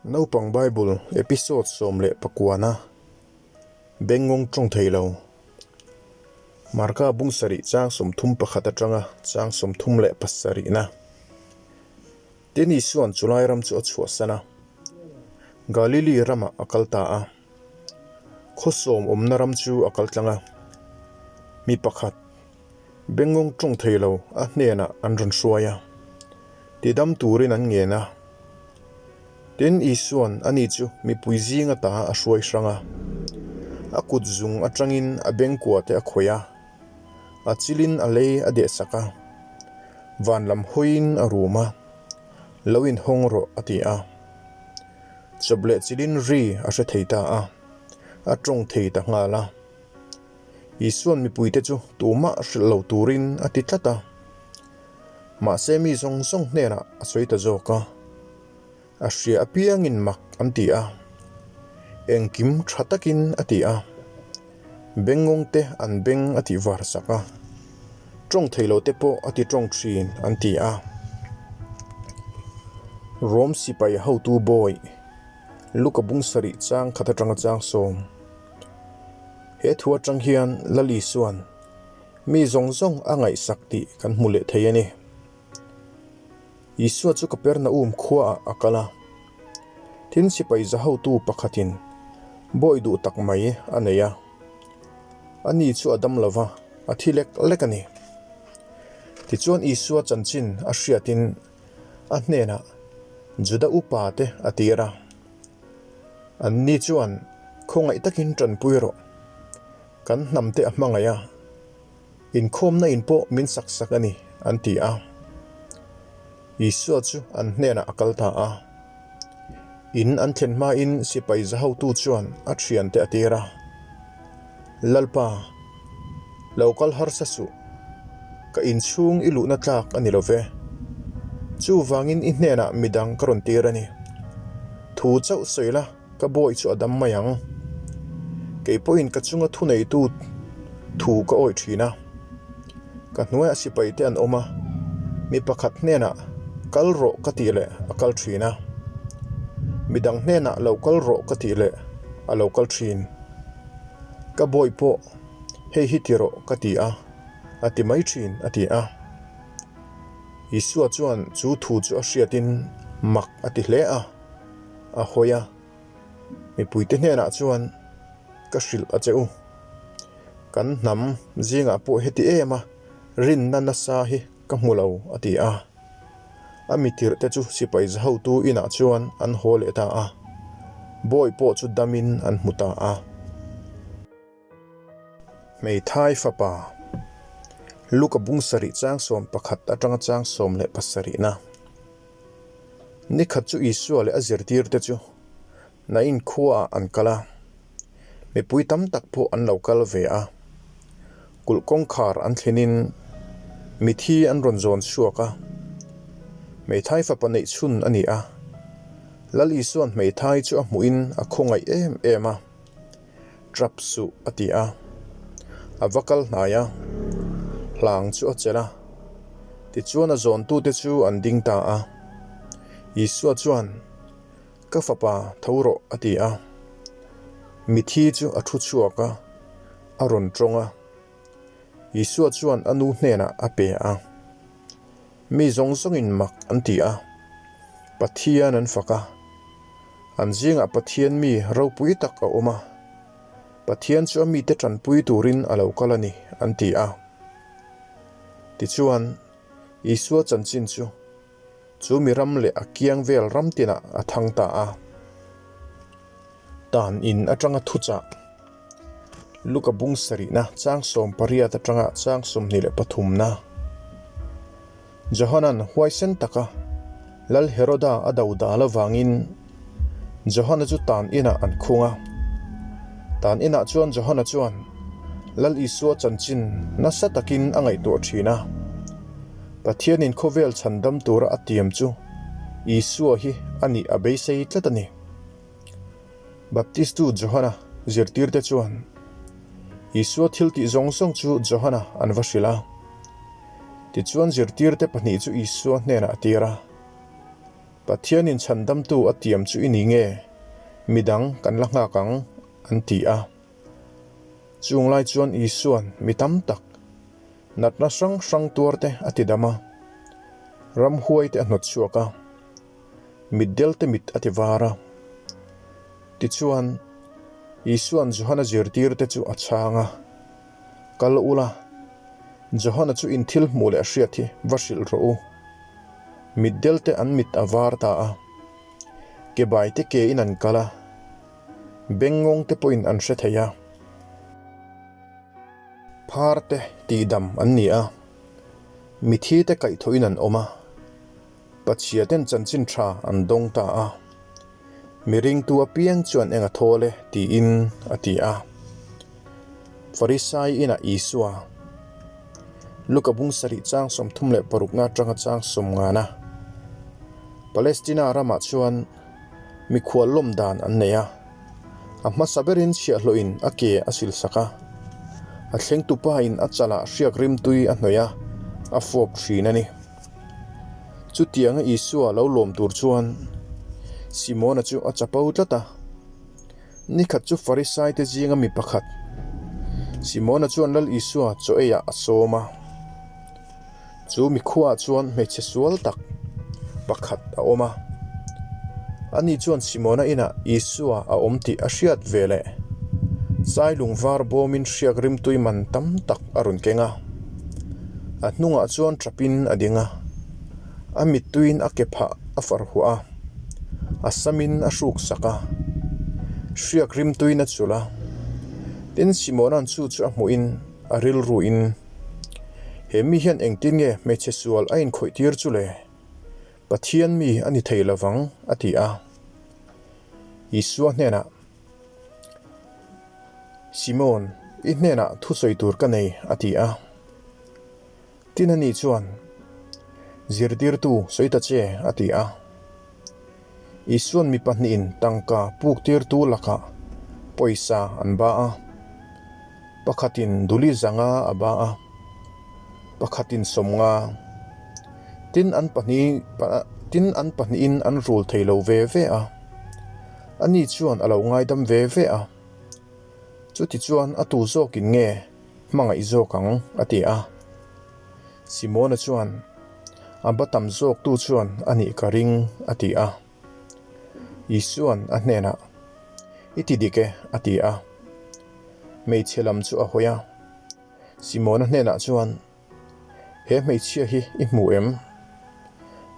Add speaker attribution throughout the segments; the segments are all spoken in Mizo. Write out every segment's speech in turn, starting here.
Speaker 1: Naupang Bible episode 19-na Bengngawng tawng thei lo Marka bung sarih chang 31 atanga chang 37-na Tin Isua'n chulai ram chu a chhuahsan a, Galili ramah a kal ta a. Khawsawm awmna ram chu a kal tlang a, mi pakhat Bengngawng tawng thei lo a hnenah an rawn hruai a, tidam turin an ngen a. Tin, Isua'n ani chu mipui zing ata a hruai hrang a, a kut zung atangin a bengkua te a khawih a, a chilin a lei a dehsak a, van lam hawiin a rum a, Lo inhawng rawh a ti a. Chawp leh chilin ri a hre thei ta a, a tawng thei ta nghal a. Isua'n mipuite chu tumah hrilh lo turin a ti tlat a. Mahse mi zawng zawng hnenah a sawi ta zawk a. A hria apiangin mak an ti a. Engkim tha takin a ti a. Bengngawng te an beng a tih var sak a. Tawng thei lo te pawh a ti tawng thin an ti a. Rom sipai hotu bawi Luka bung sarih chang khat atanga chang sawm. He thu atang hian Lal Isua'n mi zawng zawng a ngaihsak tih kan hmu leh thei a ni. Isua chu Kapernaum khuaah a kal a, tin sipai za hotu pakhatin bawi duh tak mai a nei a. Ani chu a dam lo va, a thi lek lek a ni. Tichuan Isua chanchin a hriatin a hnenah Juda upa te a tir a. Anni chuan khawngaih takin tanpui rawh. Kan hnam te a hmangaih a, inkhawmna in pawh min sak sak a ni, an ti a. Isua chu an hnenah a kal ta a. In an thlen hmain sipai za hotu chuan a thiante a tir a, Lalpa, lo kal harsa suh, ka inchhung i luhna tlak a ni lo ve. Chuvangin i hnenah midang ka rawn tir a ni. Thu chauh sawi la, ka bawi chu a dam mai ang. Kei pawhin ka chunga thuneitu thu ka awih thin a. Ka hnuaiah sipai te an awm a, mi pakhat hnenah kal rawh ka tih leh a kal thin a. Midang hnenah lo kal rawh ka tih leh a lo kal thin. Ka bawi pawh hei hi ti rawh ka ti a, a ti mai thin a ti a. Isua chuan chu thu chu a hriatin mak a ti hle a, a hawi a. Mipuite hnenah chuan ka hrilh a che u. Kan hnam zingah pawh heti em a, rinna nasa hi ka hmu lo a ti a. A mitirh te chu sipai za hotu inah chuan an haw leh ta a, bawi pawh chu damin an hmu ta a. Hmeithai fapa Luka bung sarih chang 11 atanga chang 17 na. Nikhat chu Isua leh a zirtirte chu Nain khuaah an kal a, mipui tam tak pawh an lo kal ve a. Kulh kawngkhar an thlenin mithi an rawn zawn chhuak a, hmeithai fapa neih chhun a ni a. Lal Isua'n hmeithai chu a hmuhin a khawngaih em em a, Trap suh a ti a, a va kal hnai a, hlang chu a chelh a. Tichuan a zawntute chu an ding ta a. Isua chuan, Ka fapa, tho rawh, a ti a. Mithi chu a thu chhuak a, a rawn tawng a. Isua chuan a nu hnenah a pe a. Mi zawng zawngin mak an ti a, Pathian an fak a. An zingah Pathian mi ropui tak a awm a, Pathian chu a mite tanpui turin a lo kal a ni, an ti a. Tichuan, Isua chanchin chu Chu mi ram leh a kiang vel ram tinah a thang ta a. Tan in atanga thuchah Luka bung sarihna chang 18 atanga chang 23na Johanan huaisen taka Lal Heroda a do dal avangin Johana chu tan inah an khung a. Tan inah chuan Johana chuan Lal Isua chanchin nasa takin a ngaihtuah thin a. Pathianin khawvel chhandam tura a tiam chu Isua hi a nih a beisei tlat a ni. Baptistu Johana zirtirte chuan Isua thil tih zawng zawng chu Johana an va hrilh a. Tichuan zirtirte pahnih chu Isua hnenah a tir a. Pathianin chhandamtu a tiam chu i ni nge? Midang kan la nghak ang, an ti a. Chung lai chuan Isua'n mi tam tak, natna hrang hrang tuarte a ti dam a, ramhuaite a hnawt chhuak a, mitdelte mit a ti var a. Tichuan, Isua'n Johana zirtirte chu a chhang a, Kal ula, Johana chu in thil hmuh leh hriat hi va hrilh rawh u. Mitdelte an mit a var ta a, ke baite ke in an kal a, bengngawng te pawhin an hre thei a. Phar te tihdam an ni a, mithi te kaihthawhin an awm a. Pachhia ten chanchin tha an dawng ta a, Mi ringtu apiang chuan eng a thawl e tiin a ti a. Farisai inah Isua, Luka bung sarih chang 36 na atanga chang 50 na Palestina ramah chuan mikhual lawm dan an nei a, a hmasa berin chhiahhlawhin a ke a silsak a, a thlengtu pain a chalah hriak rimtui a hnawih a, a fawp thin a ni. Chutianga Isua lo lawm tur chuan Simona chu a chapo tlat a. Nikhat chu Farisaite zinga mi pakhat, Simona chuan Lal Isua chaw eiah a sawm a. Chu mikhuaah chuan hmeichhe sual tak pakhat a awm a. Ani chuan Simona inah Isua a awm tih a hriat ve leh Sailung var bawmin hriak rimtui man tam tak a rawn keng a. A hnungah chuan ṭapin a ding a, a mittuiin a ke phah a far huah a, a samin a hruk sak a, hriak rimtuiin a chulh a. Tin, Simona'n chu chu a hmuhin a rilruin, He mi hian engtin nge hmeichhe sual a inkhawih tir chu le? Pathian mi a ni thei lovang, a ti a. Isua hnenah. Simon, i hnenah thusawi tur ka nei, a ti a. Tin ani chuan, Zirtirtu, sawi ta che, a ti a. Isua'n mi pahnihin tangka puktirtu lakah pawisa an ba a. Pakhatin duli zanga a ba a, pakhatin sawmnga. Tin an pahnih tin an pahnihin an rul thei lo ve ve a. Ani chuan a lo ngaidam ve ve a, Chutichuan a tu zawkin nge hmangaih zawk ang? a ti a. Simona chuan, A ba tam zawktu chuan a nih ka ring, a ti a. Isua'n a hnenah, I ti dik e, a ti a. Hmeichhe lam chu a hawi a, Simona hnenah chuan, He hmeichhia hi i hmu em?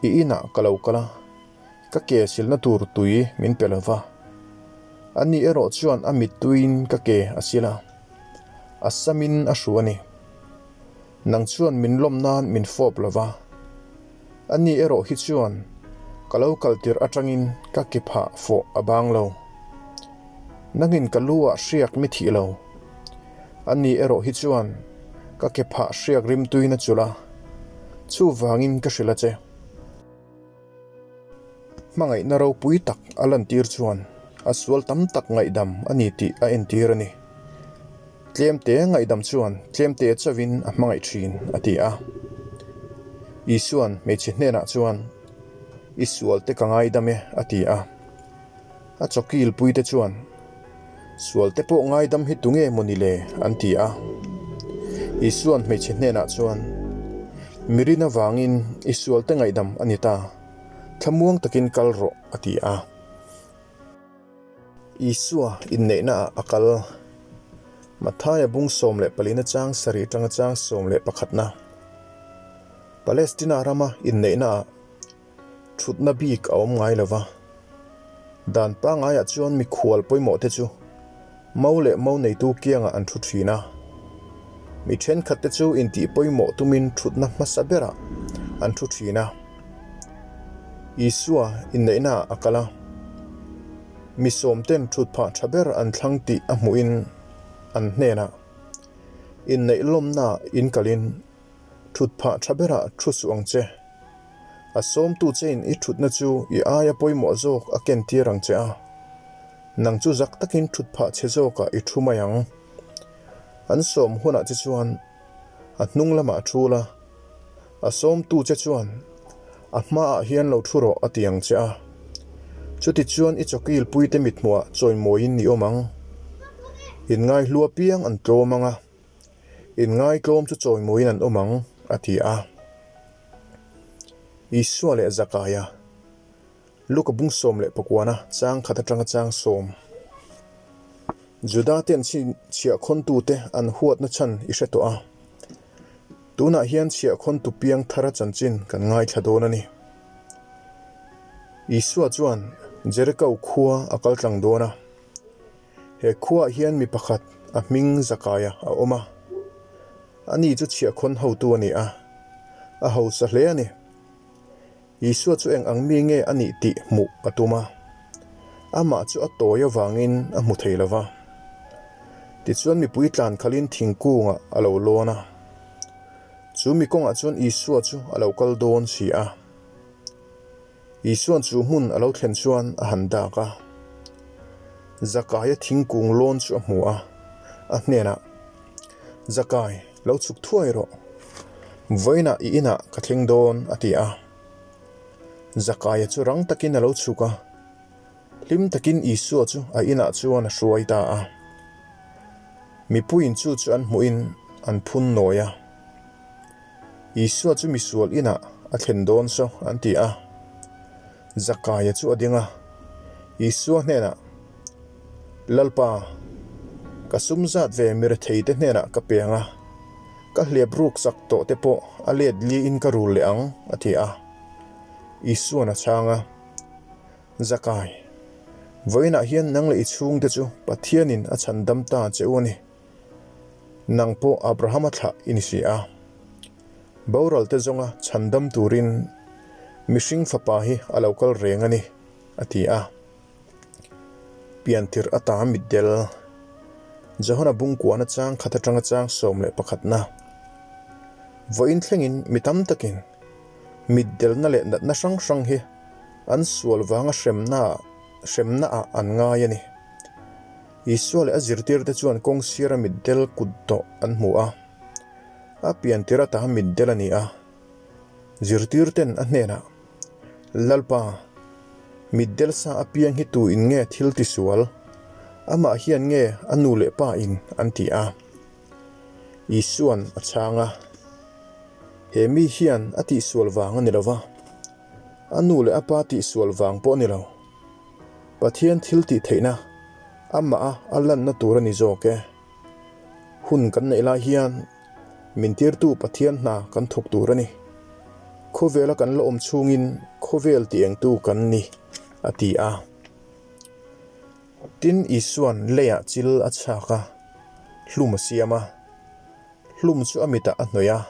Speaker 1: I inah ka lo kal a, ka ke silna tur tui min pe lo va. Ani erawh chuan a mittuiin ka ke a sil a, a samin a hru a ni. Nang chuan min lawm nan min fawp lo va. Ani erawh hi chuan ka lo kal tirh atangin ka ke phah fawh a bang lo. Nangin ka lu ah hriak mi thih lo. Ani erawh hi chuan ka ke phah hriak rimtuin a chulh a, chuvangin ka hrilh a che. Hmangaihna ropui tak a lantir chuan a sual tam tak ngaihdam a ni tih a entir a ni. Tlemte ngaihdam chuan tlemte chauhin a hmangaih thin, a ti a. Isua'n hmeichhe hnenah chuan, I sualte ka ngaidam e, a ti a. A chawkilpuite chuan, Sualte pawh ngaidam hi tunge maw ni le? an ti a. Isua'n hmeichhe hnenah chuan, Mirin avangin i sualte ngaihdam a ni ta, thlamuang takin kal rawh, a ti a. Isua inneihnaah a kal. Mathaia bung 14 chang sarih atanga chang 11 na. Palestina rama inneihnaah thutna bik a awm ngai lo va. Dan pangaiah chuan mikhual pawimawh te chu mo leh mo neitu kiangah an thu thin a. Mi thenkhat te chu intih pawimawh tumin thutna hmasa berah an thu thin a. Isua inneihnaah a kal a, mi sawmten thut phah tha ber an thlang tih a hmuhin an hnenah, Inneih lawmnaah in kalin thut phah tha berah thu suh ang che. A sawmtu chein i thutna chu i aia pawimawh zawk a kentir ang che a, nang chu zak takin thut phah chhe zawkah i thu mai ang. An sawm hunah che chuan a hnung lamah a thul a, a sawmtu che chuan. A hmaah hian lo thu rawh a ti ang che a. Chutichuan i chawkilpuite mithmuhah chawimawiin i awm ang. Inngaihlu apiang an tlawm ang a, inngaitlawm chu chawimawiin an awm ang, a ti a. Isua leh Zakaia. Luka bung 19 chang khat atanga chang sawm. Juda ten chhiahkhawntute an huatna chhan i hre tawh a. Tunah hian chhiahkhawntu piang thara chanchin kan ngaithla dawn a ni. Isua chuan Jeriko khua a kal tlang dawn a. He khuaah hian mi pakhat a hming Zakaia a awm a. Ani chu chhiahkhawn hotu a ni a, a hausa hle a ni. Isua chu eng ang mi nge a nih tih hmuh a tum a, amah chu a tawi avangin a hmu thei lo va. Tichuan mipui tlan khalhin thingkungah a lo lawn a, chu mi kawngah chuan Isua chu a lo kal dawn si a. Isua'n chu hmun a lo thlen chuan a han dak a, Zakaia thingkung lawn chu a hmu a, a hnenah, Zakai, lo chhuk thuai rawh. Vawiinah i inah ka thleng dawn, a ti a. Zakaia chu rang takin a lo chhuk a, hlim takin Isua chu a inah chuan a hruai ta a. Mipuiin chu chu an hmuhin an phun nawi a. Isua chu misual inah a thlen dawn saw, an ti a. Zakaia chu a ding a, Isua hnenah, Lalpa, ka sum zat ve miretheite hnenah ka pe ang a, ka hliap ruk chak tawh te pawh a let liin ka rul leh ang, a ti a. Isuan a chhang a, Zakai, vawiinah hian nang leh i chhungte chu Pathianin a chhandam ta che u a ni. Nang pawh Abrahama thlah i ni si a. Boralte zawnga chhandam turin mihring fapa hi a lo kal reng a ni, a ti a. Piantir ata mitdel Johana bungkuahna chang khat atanga chang 11 na vawiin thlengin mi tam takin mitdelna leh natna hrang hrang hi an sual vanga hremna hremna ah an ngai a ni. Isua leh a zirtirte chuan kawng sira mitdel kut tawh an hmu a, a piantir ata mitdel a ni a. Zirtirten a hnenah, Lalpa, mitdel sa apiang hi tu in nge thil tisual? Amah hian nge a nu leh pa in an ti a? Isua'n a chhang a, He mi hian a tihsual vang a ni lo va, a nu leh a pa tihsual vang pawh a ni lo. Pathian thil tih theihna amaha a lanna tur a ni zawk e. Hun kan neih lai hian Min tirtu Pathian hna kan thawk tur a ni. Khawvela kan la awm chhungin khawvel ti engtu kan ni, a ti a. Tin, Isua'n leiah chil a chhak a, hlum a siam a. Hlum chu a mitah a hnawih a.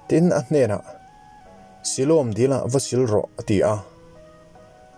Speaker 1: Tin, a hnenah, Silawm dilah va sil rawh, a ti a.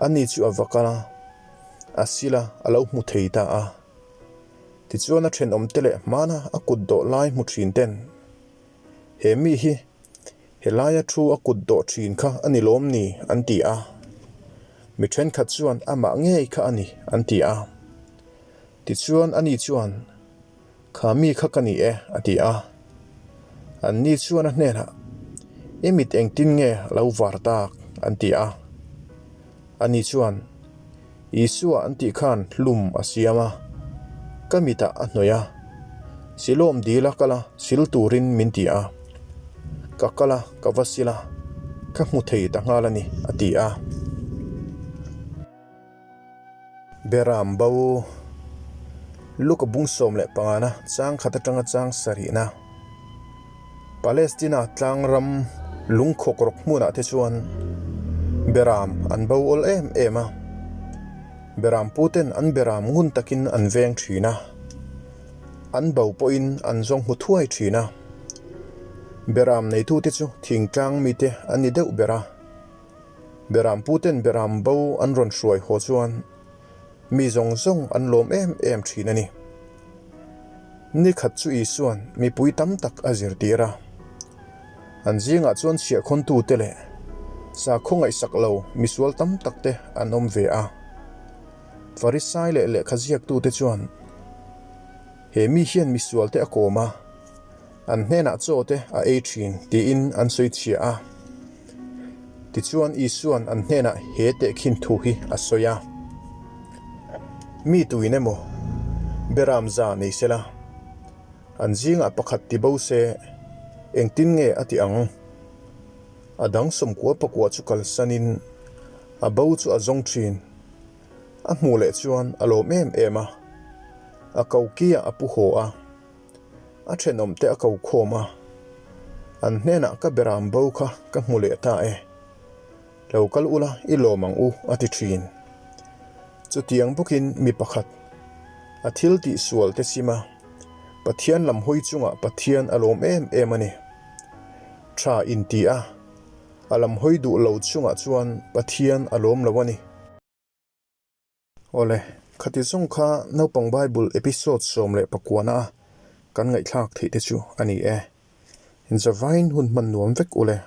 Speaker 1: Ani chu a va kal a, a sil a, a lo hmu thei ta a. Tichuan a thenawmte leh hmana a kut dawh lai hmu thin ten, He mi hi helaia thu a kut dawh thin kha a ni lawm ni? an ti a. Mi thenkhat chuan amah ngei kha a ni an ti a. Tichuan ani chuan, Kha mi kha ka ni e a ti a. Anni chuan a hnenah, I mit engtin nge a lo var tak? an ti a. Ani chuan, Isua an tih khan hlum a siam a, ka mitah a hnawih a, Silawm dil a kal a, sil turin min ti a. Ka kal a, ka va sil a, ka hmu thei ta nghal a ni, a ti a. Beram bo, Luka bung 15 na chang khat atanga chang sarihna. Palestina tlang ram lungkhawk rawk hmunah te chuan Beram an bo awl em em a. Beram puten an Beram ngun takin an veng thin a. An bo pawhin an zawng hmu thuai thin a. Beram neitute chu thingtlang mite an ni deuh ber a. Beram puten Beram bo an rawn hruai haw chuan mi zawng zawng an lawm em em thin a ni. Ni khat chu Isua'n mipui tam tak a zirtir a. An zingah chuan chhiahkhawntute leh sakhaw ngaihsak lo misual tam takte an awm ve a. Farisai leh lehkha ziaktute chuan, He mi hian misualte a kawm a, An hnenah chaw te a ei thin tiin an sawi chhia a. Tichuan Isua'n an hnenah he tehkhin thu hi a sawi a, Mi tuin emaw beram za nei sela, an zingah pakhat ti bo se, engtin nge a ti ang? A dang 90 pakua chu kalsanin a bo chu a zawng thin. A hmuh leh chuan a lawm em em a, a kokiah a pu haw a. A thenawm te a ko khawm a, an hnenah ka beram bo kha ka hmu leh ta e, lo kal ula i lawm ang u a ti thin. Chutiang bawkin mi pakhat a thil tih sual te sim a, Pathian lam hawi chungah Pathian a lawm em em a ni. Tha inti a, a lam hawi duh lo chungah chuan Pathian a lawm lo a ni. Awle, khati zawng kha naupang Bible episode 19 a kan ngaihthlak theih te chu a ni e. Inzavain hun hman nuam vek ule.